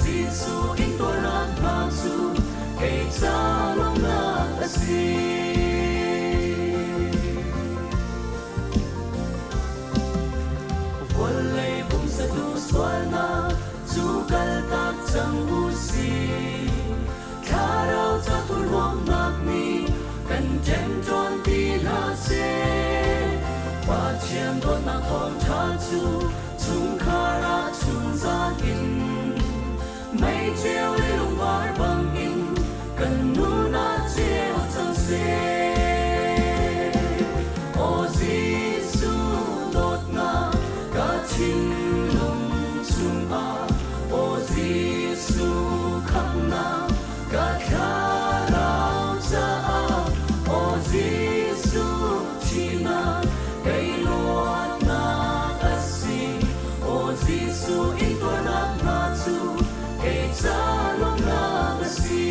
Jesuh intuarnak hna cu kei ca lawmhnak a si. Vawlei pumsatu sualnak cu kaltak cang u sih. Thlarau ca thurhnawmnak nih kan ṭemṭawn ti hlah seh. Pathian dawtnak thawngṭha cu chungkhar ah chunzan in meiceu le lungvar bangin kan nun ah ceu cang seh. Aw Jesuh dawtnak ka thinlung chungah, Aw Jesuh khamhnak ka thlarau caah, Aw Jesuh thihnak kei luatnak a si. Aw Jesuh intuarnak hna cu kei ca lawmhnak a si.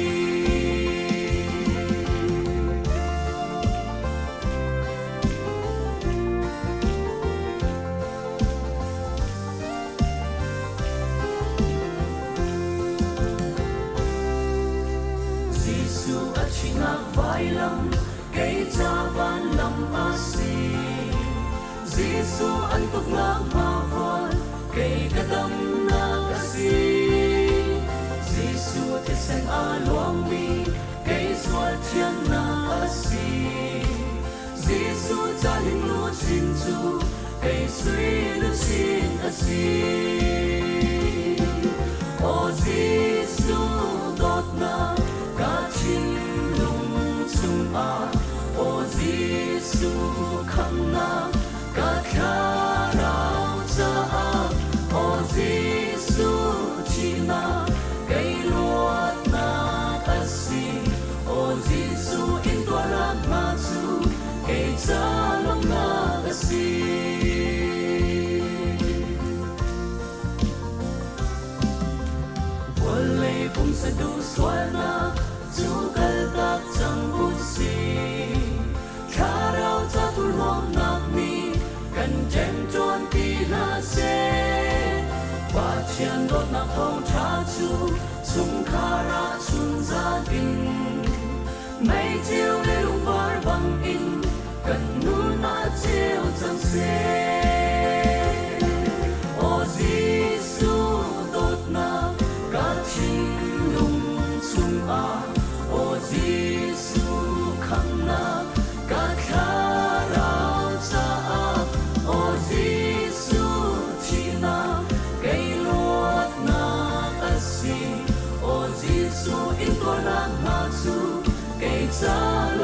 Jesuh a thihnak vailam kei ca vanlam a si. Jesuh an tuknak hmavual kei ka damnak a si. Jesuh thisen a luangmi kei sual thiannak a si. Jesuh ca luchin cu kei sui luchin a si. Aw Jesuh dawtnak ka thinlung chungah, Aw Jesuh khamhnak ka thlarau caah, Aw Jesuh thihnak kei luatnak a si. Aw Jesuh intuarnak hna cu kei ca lawmhnak a si. Vawlei pumsa duh sualnak cu kaltak cang u sih. Thlarau ca thurhnawmnak nih kan ṭemṭawn ti hlah seh. Pathian dawtnak thawngṭha cu chungkhar ah chunzan in meiceu le lungvar bangin kan nun ah ceu cang seh. Aw Jesuh dawtnak ka thinlung chungah, Aw Jesuh khamhnak ka thlarau caah, Aw Jesuh thihnak kei luatnak a si. Aw Jesuh intuarnak hna cu kei ca.